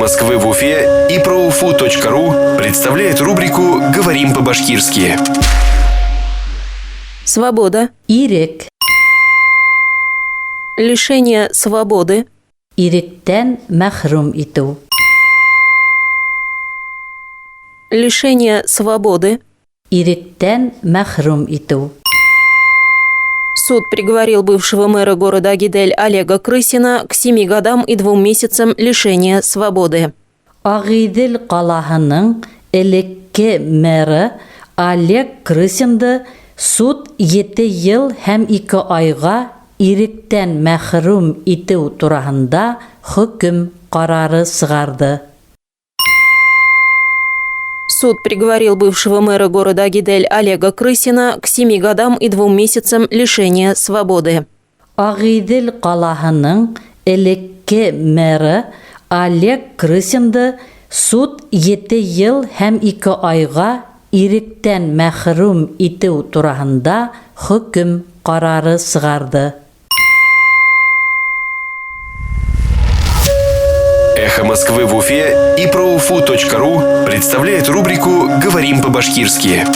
Москвы в Уфе и проуфу.ру представляет рубрику «Говорим по-башкирски». Свобода. Ирек. Лишение свободы. Иректән мәхрүм итеү. Лишение свободы. Иректән мәхрүм итеү. Суд приговорил бывшего мэра города Агидель Олега Крысина к 7 годам и 2 месяцам лишения свободы. Ағиҙел ҡалаһының элекке мэры Олег Крысинды суд 7 йыл һәм 2 айға иректән мәхрүм итеү тураһында хөкөм ҡарары сығарҙы. Суд приговорил бывшего мэра города Агидель Олега Крысина к 7 годам и 2 месяцам лишения свободы. Ағиҙел ҡалаһының элекке мэры Олег Крысинды суд 7 йыл һәм 2 айға иректән мәхрүм итеү тураһында хөкөм ҡарары сығарҙы. «Эхо Москвы» в Уфе и проуфу.ру представляет рубрику «Говорим по-башкирски».